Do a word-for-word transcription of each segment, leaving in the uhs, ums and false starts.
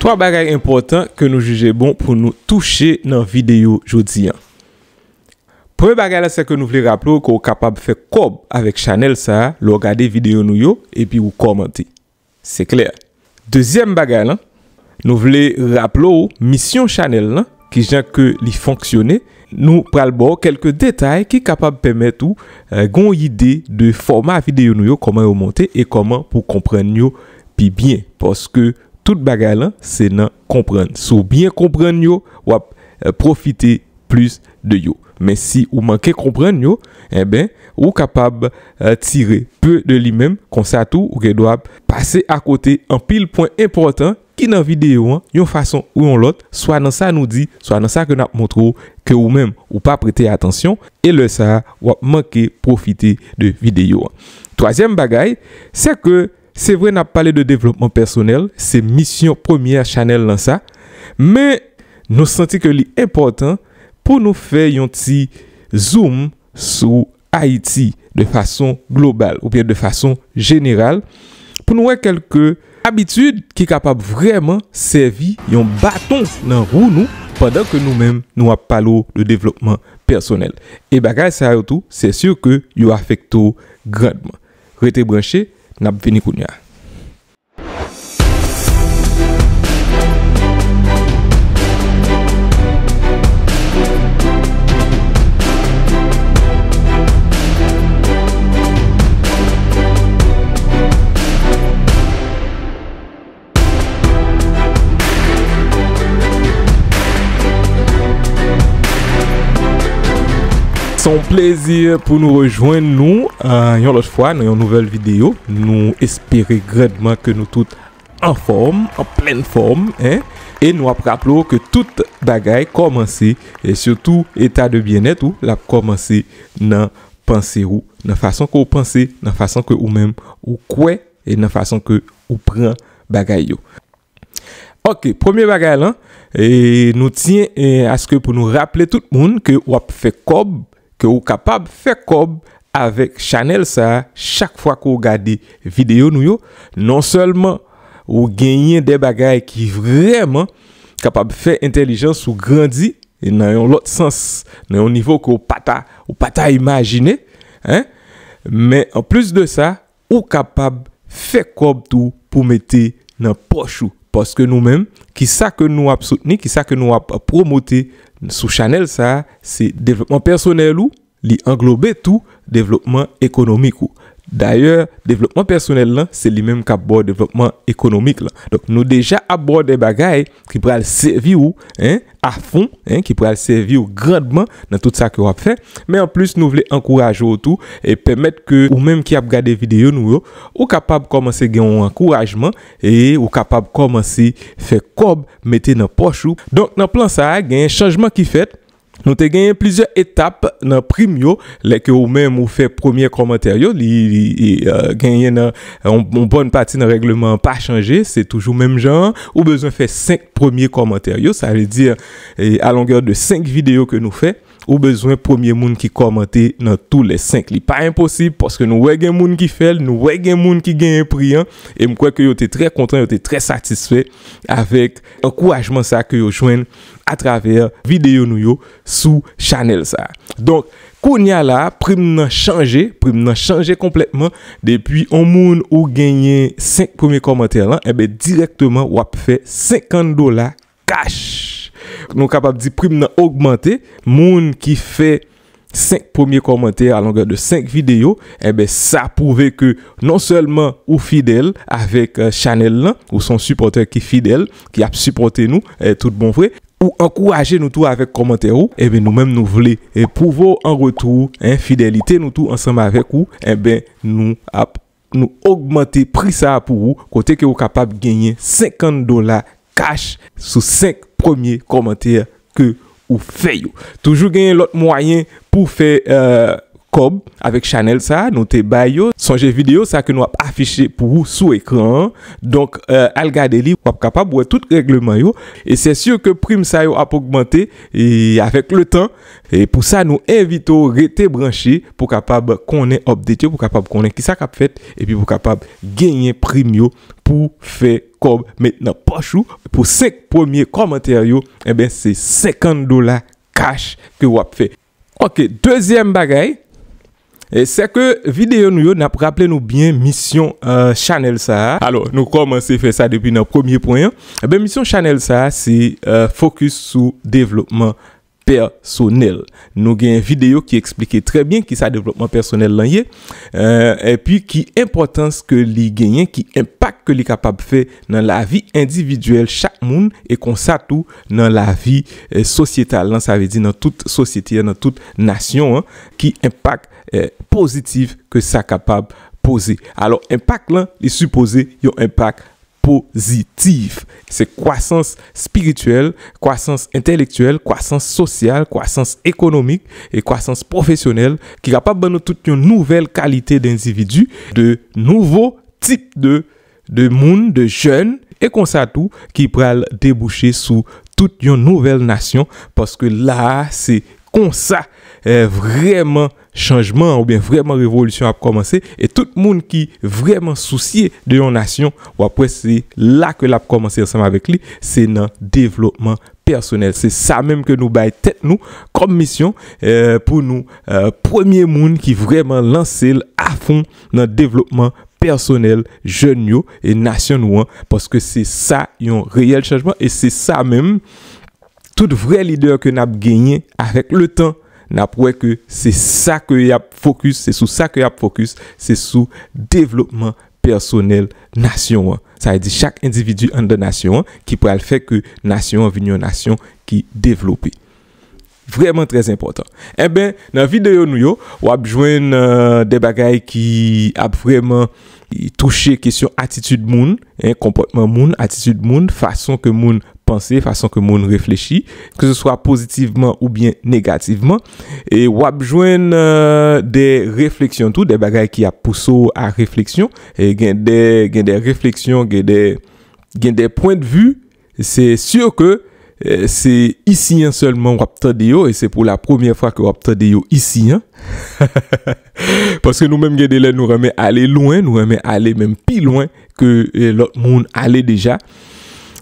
Twa bagay enpòtan ke nou jije bon pou nou touche nan videyo jodi a. Premye bagay la, se ke nou vle raple w ke w kapab fè kòb avèk chanèl sa a lè w gade videyo nou yo epi ou kòmante. Se klè. Dezyèm bagay lan, nou vle raple w misyon chanèl lan, kijan ke li fonksyone. Nou pral ba w kèlke detay ki kapab pèmèt ou, eh, gen yon ide de fòma videyo nou yo, kòman yo monte e kòman pou konprann yo pi byen. Paske tout bagay lan, se nan konprann. Si w byen konprann yo, w ap, eh, pwofite plis de yo. Men si ou manke konprann yo, enben, ou kapab, eh, tire pe de li menm. Konsa tou, ou gen dwa pase akote anpil pwen enpòtan ki nan videyo an, yon fason ou yon lòt, swa nan sa nou di, swa nan sa ke n ap montre w, ke ou menm, ou pa prete atansyon, e lè sa a, w ap manke pwofite de videyo an. Twazyèm bagay, se ke se vre n ap pale de devlopman pèsonèl, se misyon premyè chanèl lan sa, men nou santi ke li enpòtan pou nou fè yon ti zoom sou Ayiti de fason global oubyen de fason jeneral, pou nou wè kèlke abitid ki kapab vrèman sèvi yon baton nan wou nou pandan ke nou menm nou ap pale w de devlopman pèsonèl. E bagay sa yo tou, se si ke yo afekte w grandman. Rete branche, n ap vini kounye a. Se yon plezi pou nou rejwenn nou, eh, yon lòt fwa nan yon nouvèl videyo. Nou espere grandman ke nou tout anfòm, an plèn fòm, en. E nou ap raple w ke tout bagay kòmanse, e sitou eta de byennèt ou, l ap kòmanse nan panse ou, nan fason ke w panse, nan fason ke ou menm ou kwè, e nan fason ke ou pran bagay yo. Ok, premye bagay lan, e nou tyen, e, aske pou nou raple tout moun ke w ap fè kòb, ke ou kapab fè kòb avèk chanèl sa a chak fwa ke w gade videyo nou yo. Non sèlman ou genyen de bagay ki vrèman kapab fè entèlijans ou grandi, e nan yon lòt sans, nan yon nivo ke w pa ta, ou pa ta imajine, en. Men anplis de sa, ou kapab fè kòb tou pou mete nan pòch ou. Paske nou menm, kisa ke nou ap soutni, kisa ke nou ap pwomote sou chanèl sa a, se devlopman pèsonèl ou, li anglobe tou devlopman ekonomik ou. Dayè, devlopman pèsonèl lan, se li menm k ap ba w devlopman ekonomik lan. Donk, nou deja ap ba w de bagay ki pral sèvi w, en, a fon, en, ki pral sèvi w grandman nan tout sa ke w ap fè. Men anplis, nou vle ankouraje w tou e pèmèt ke ou menm ki ap gade videyo nou yo, ou kapab kòmanse gen yon ankourajman e ou kapab kòmanse fè kòb mete nan pòch ou. Donk, nan plan sa a, gen chanjman ki fèt. Nou te genyen plizyè etap nan prim yo, lè ke ou menm ou fè premye kòmantè yo, li, li, li, eh, genyen nan, yon, yon bòn pati nan règleman an pa chanje, se toujou menm jan an. Ou bezwen fè senk premye kòmantè yo, sa vle di, eh, a longè de senk videyo ke nou fè, ou bezwen premye moun ki kòmante nan tou lè senk. Li pa enposib, paske nou wè gen moun ki fè l, nou wè gen moun ki genyen pri an, e m kwè ke yo te trè kontan, yo te trè satisfè avèk ankourajman sa ke yo jwenn atravè videyo nou yo sou chanèl sa. Donk, kounye a la, prim nan chanje, prim nan chanje konplètman. Depi yon moun ou genyen senk premye kòmantè lan, enben, dirèkteman, w ap fè senkant dola kach. Nou kapab di prim nan ogmante. Moun ki fè senk premye kòmantè a longè de senk videyo, enben, sa pwouve ke non sèlman ou fidèl avèk, eh, chanèl lan, ou se yon sipòtè ki fidèl, ki ap sipòte nou, eh, tout bon vre, ou ankouraje nou tou avèk kòmantè ou, enben, nou menm nou vle, eh, pwouve w an retou, en, fidelite nou tou ansanm avèk ou, enben, nou ap, nou ogmante pri sa a pou ou, kote ke ou kapab genyen senkant dola kach sou senk premye kòmantè ke ou fè yo. Toujou genyen lòt mwayen pou fè, eh, kòb avèk chanèl sa a, nou te bay yo. Sonje videyo sa ke nou ap afiche pou ou sou ekran an. Donk, euh, al gade li, w ap kapab wè tout règleman yo. E se si ke prim sa yo ap ogmante e avèk le tan. E pou sa, nou envite w rete branche pou kapab konnen update yo, pou kapab konnen kisa k ap fèt, epi pou kapab genyen prim yo pou fè kòb met nan pòch ou. Pou senk premye kòmantè yo, enben, se senkant dola cash ke w ap fè. Ok, dezyèm bagay, e, se ke videyo nou yo, n ap raple nou byen misyon, euh, chanèl sa a. Alò, nou kòmanse fè sa depi nan premye pwen an. Enben, misyon chanèl sa a, se, euh, fokis sou devlopman pèsonèl. Nou gen videyo ki eksplike trè byen kisa devlopman pèsonèl lan ye, euh, epi ki enpòtans ke li genyen, ki enpak ke li kapab fè nan lavi endividyèl chak moun, e konsa tou nan lavi, eh, sosyetal lan, sa vle di nan tout sosyete an, nan tout nasyon an, ki enpak, eh, pozitif ke sa kapab poze. Alò, enpak lan, li sipoze yon enpak pozitif. Se kwasans espirityèl, kwasans entèlektyèl, kwasans sosyal, kwasans ekonomik e kwasans pwofesyonèl ki kapab ban nou tout yon nouvèl kalite dendividi, de nouvo tip de, de moun, de jèn, e konsa tou ki pral debouche sou tout yon nouvèl nasyon, paske la a, se konsa, eh, vrèman chanjman oubyen vrèman revolisyon ap kòmanse, e tout moun ki vrèman sousye de yon nasyon, w ap wè se la ke l ap kòmanse ansanm avèk li, se nan devlopman pèsonèl. Se sa menm ke nou bay tèt nou kòm misyon, eh, pou nou, eh, premye moun ki vrèman lanse l afon nan devlopman pèsonèl jèn yo e nasyon nou an, paske se sa yon reyèl chanjman, e se sa menm tout vrè lidè ke n ap genyen avèk le tan, n ap wè ke se sa ke y ap fokis, se sou sa ke y ap fokis, se sou devlopman pèsonèl nasyon an. Sa vle di chak endividi anndan nasyon an ki pral fè ke nasyon an vin yon nasyon ki devlope. Vrèman trè enpòtan. Enben, nan videyo nou yo, w ap jwenn, euh, de bagay ki ap vrèman touche kesyon atitid moun, en, konpòtman moun, atitid moun, fason ke moun panse, fason ke moun reflechi, ke se swa pozitivman oubyen negativman. E w ap jwenn, euh, de refleksyon tou, de bagay ki ap pouse w a refleksyon. E gen de, gen de refleksyon, gen de, gen de pwendvi. Se si ke, eh, se isi an sèlman w ap tande yo, e se pou la premyè fwa ke w ap tande yo isi an. Paske nou menm gen de lè nou renmen ale lwen, nou renmen ale menm pi lwen ke, eh, lòt moun ale deja.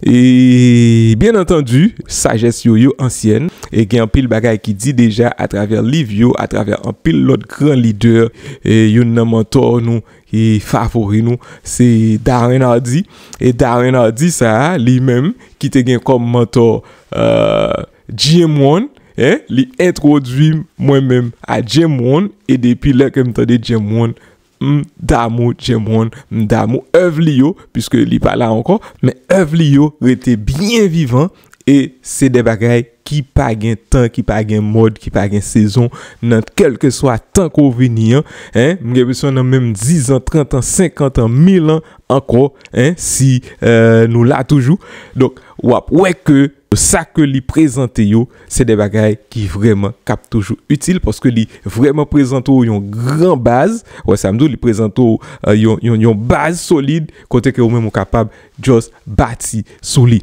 E byen antandi, sajès yo, yo ansyèn, e gen anpil bagay ki di deja atravè liv yo, atravè anpil lòt gran lidè, e youn nan mantò nou ki favori nou, se Darren Hardy. E Darren Hardy sa a, li menm, ki te gen kòm mantò, euh, Jim Rohn, en, li entwodui mwen menm a Jim Rohn, e depi lè ke m tande Jim Rohn, m damou Jim Rohn, m damou èv li yo, piske li pa la ankò, men èv li yo rete byen vivan, e se de bagay ki pa gen tan, ki pa gen mòd, ki pa gen sezon, nan kèlkeswa tan ke w vini an, en, m gen enpresyon nan menm diz an, trant an, senkant an, mil an ankò, en, si, euh, nou la toujou. Donk, w ap wè ke sa ke li prezante yo, se de bagay ki vrèman k ap toujou itil, paske li vrèman prezante w yon gran baz. Wè sa m di w, li prezante w, euh, yon, yon, yon baz solid, kote ke ou menm ou kapab just bati sou li.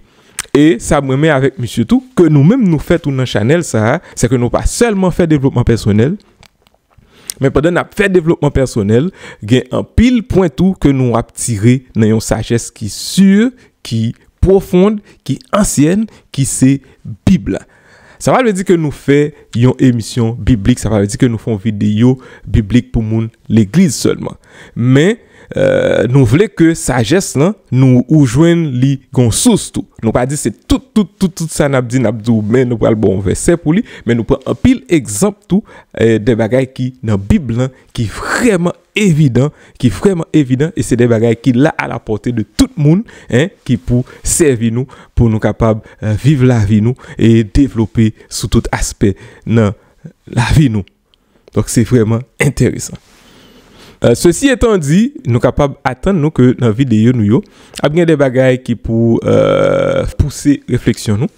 E sa m renmen avèk misye tou, ke nou menm nou fè tou nan chanèl sa a, se ke nou pa sèlman fè devlopman pèsonèl, men pandan n ap fè devlopman pèsonèl, gen anpil pwen tou ke nou ap tire nan yon sajès ki si, ki pwofon, ki ansyèn, ki se Bib la. Sa pa vle di ke nou fè yon emisyon biblik, sa pa vle di ke nou fè yon videyo biblik pou moun legliz sèlman. Men, euh, nou vle ke sajès lan, nou ou jwenn li gon sous tou. Nou pa di se tout, tout, tout, tout sa n ap di, n ap di w, men nou pral ba w yon vèsè pou li, men nou pran anpil egzanp tou, eh, de bagay ki nan Bib lan, ki vrèman evidan, ki vrèman evidan, e se de bagay ki la a la pòte de tout moun, en, ki pou sèvi nou, pou nou kapab, eh, viv lavi nou e devlope sou tout aspè nan lavi nou. Donk, se vrèman enteresan. Euh, ceci étant dit, nou kapab atann nou ke nan videyo nou yo, ap gen de bagay ki pou, euh, pouse refleksyon nou.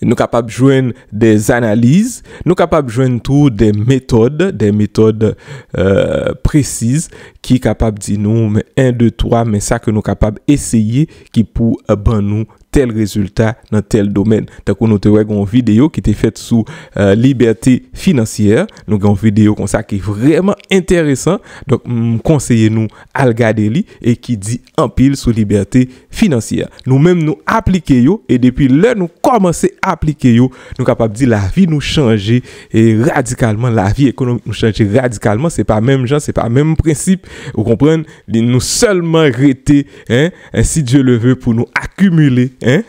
Nou kapab jwenn de analiz, nou kapab jwenn tou de metòd, de metòd euh, presiz ki kapab di nou, men en, de, twa, men sa ke nou kapab eseye ki pou euh, ban nou tèl rezilta nan tèl domèn. Tankou nou te wè gen yon videyo ki te fèt sou euh, libète finansyè. Nou gen yon videyo konsa ki vrèman enteresan. Donk, m konseye nou al gade li e ki di anpil sou libète finansyè. Nou menm nou aplike yo e depi lè nou kòmanse aplike yo, nou kapab di lavi nou chanje e radikalman, lavi ekonomik nou chanje radikalman. Se pa menm jan, se pa menm prensip. Ou konprann? Li, nou sèlman rete, hein, si Dieu le veut, pou nou akimile, hein,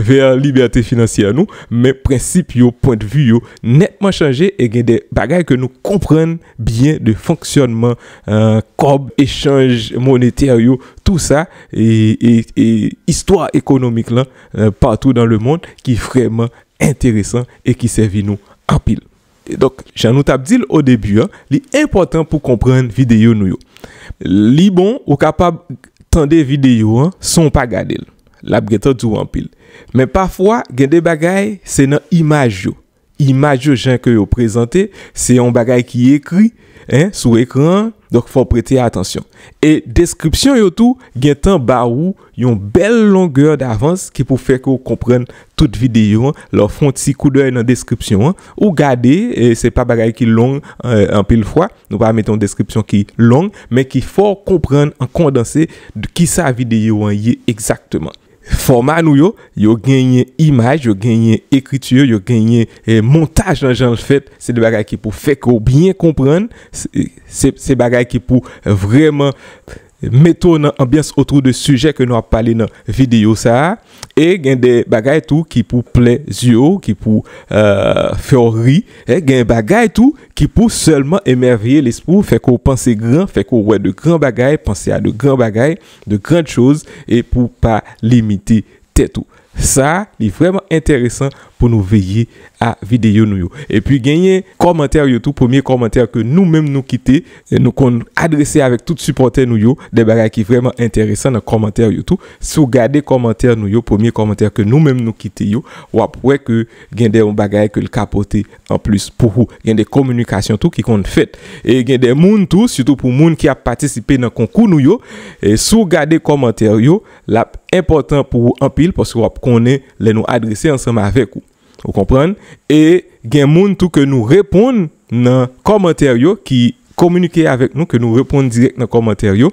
vè libète finansyè nou. Men prensip yo, pwendvi yo, nètman chanje e gen de bagay ke nou konprann byen de fonksyònman euh, kòb, echanj monetè yo, tou sa, e, e, e istwa ekonomik lan euh, partout dans le monde ki vrèman enteresan e ki sèvi nou anpil. E donk, jan nou t ap di l o debi an, li enpòtan pou konprann videyo nou yo. Li bon, ou kapab tande videyo an san w pa gade l. L ap gentan di w anpil. Men pafwa, gen de bagay, se nan imaj yo. Imaj yo, jan ke yo prezante, se yon bagay ki ekri, hein, sou ekran an, donk fò w prete atansyon. E deskripsyon yo tou gentan ba ou yon bèl longè davans ki pou fè ke w konprann tout videyo an. Lè w fè yon ti koudèy nan deskripsyon an, ou gade, e se pa bagay ki long euh, anpil fwa, nou pa mete yon deskripsyon ki long, men ki fè w konprann an kondanse kisa videyo an ye egzakteman. Fòma nou yo, yo genyen imaj, yo genyen ekriti, yo genyen eh, montaj nan jan l fèt. Se de bagay ki pou fè ke w byen konprann. Se, se, se bagay ki pou vrèman mete w nan anbyans otou de sijè ke nou ap pale nan videyo sa a. E gen de bagay tou ki pou plè zye w, ki pou euh, fè w ri. E gen bagay tou ki pou sèlman emèveye lespri w, fè ke w panse gran, fè ke w wè de gran bagay, panse a de gran bagay, de grandes choses, e pou pa limite tèt ou. Sa, li vrèman enteresan pou nou veye a videyo nou yo. Epi genyen kòmantè yo tou, premye kòmantè ke nou menm nou kite, e nou konn adrese avèk tout sipòtè nou yo, de bagay ki vrèman enteresan nan kòmantè yo tou. Si w gade kòmantè nou yo, premye kòmantè ke nou menm nou kite yo, w ap wè ke gen de yon bagay ke l ka pote anplis pou ou. Gen de kominikasyon tou ki konn fèt. E gen de moun tou, sitou pou moun ki ap patisipe nan konkou nou yo, e si w gade kòmantè yo, l ap enpòtan pou ou anpil, paske w ap konnen lè nou adrese ansanm avèk ou. Ou konprann? E gen moun tou ke nou reponn nan kòmantè yo, ki kominike avèk nou, ke nou reponn dirèk nan kòmantè yo.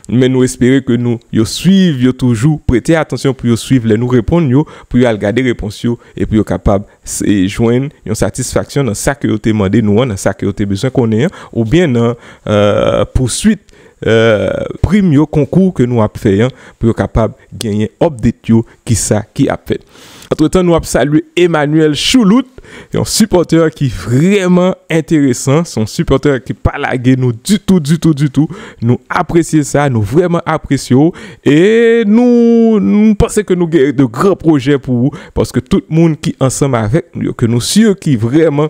Men nou espere ke nou, yo swiv, yo toujou prete atansyon pou yo swiv lè nou reponn yo, pou yo al gade repons yo, epi yo kapab s- e jwenn yon satisfaksyon nan sa ke yo te mande nou an, nan sa ke yo te bezwen konnen an, oubyen nan euh, pouswit euh, prim yo, konkou ke nou ap fè an, pou yo kapab genyen update yo, kisa ki ap fèt. Antretan, nou ap salye Emmanuel Choulout, yon sipòtè ki vrèman enteresan, se yon sipòtè ki pa lage nou ditou, ditou, ditou. Nou apresye sa, nou vrèman apresye w. E nou, nou panse ke nou gen de gran pwojè pou ou, paske tout moun ki ansanm avèk nou yo, ke nou si ki vrèman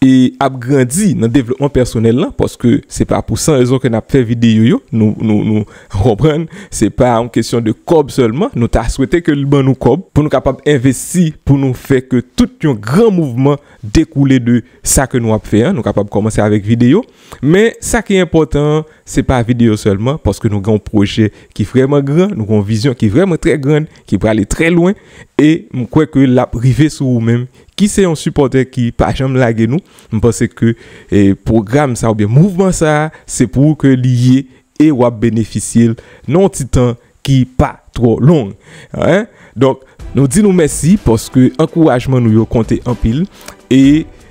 e ap grandi nan devlopman pèsonèl lan, paske se pa pou san rezon ke n ap fè videyo yo, nou, nou, nou konprann, se pa yon kesyon de kòb sèlman, nou ta swete ke l ban nou kòb pou nou kapab envesti, pou nou fè ke tout yon gran mouvman dekoule de sa ke nou ap fè an, nou kapab kòmanse avèk videyo, men sa ki enpòtan an, se pa videyo sèlman, paske nou gen yon pwojè ki vrèman gran, nou gen yon vizyon ki vrèman trè grann, ki prale trè lwen, e m kwè ke l ap rive sou ou menm, ki se yon sipòtè ki pa janm lage nou. M panse ke eh, pwogram sa oubyen mouvman sa, se pou ou ke li ye e w ap benefisye l nan yon ti tan ki pa twò long. Hein? Donk, nou di nou mèsi paske ankourajman nou yo konte anpil e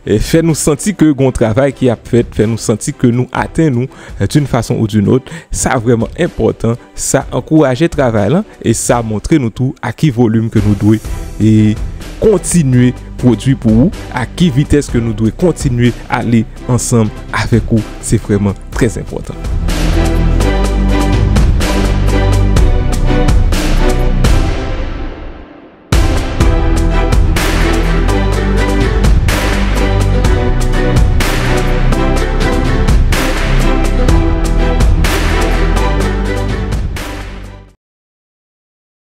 eh, fè nou santi ke gon travay ki ap fèt, fè nou santi ke nou atenn ou eh, d'une façon ou d'une autre. Sa vrèman enpòtan, sa ankouraje travay lan e sa montre nou tou a ki volim ke nou dwe e kontinye pwodui pou ou, a ki vitès ke nou dwe kontinye ale ansanm avèk ou. Se vrèman trè enpòtan.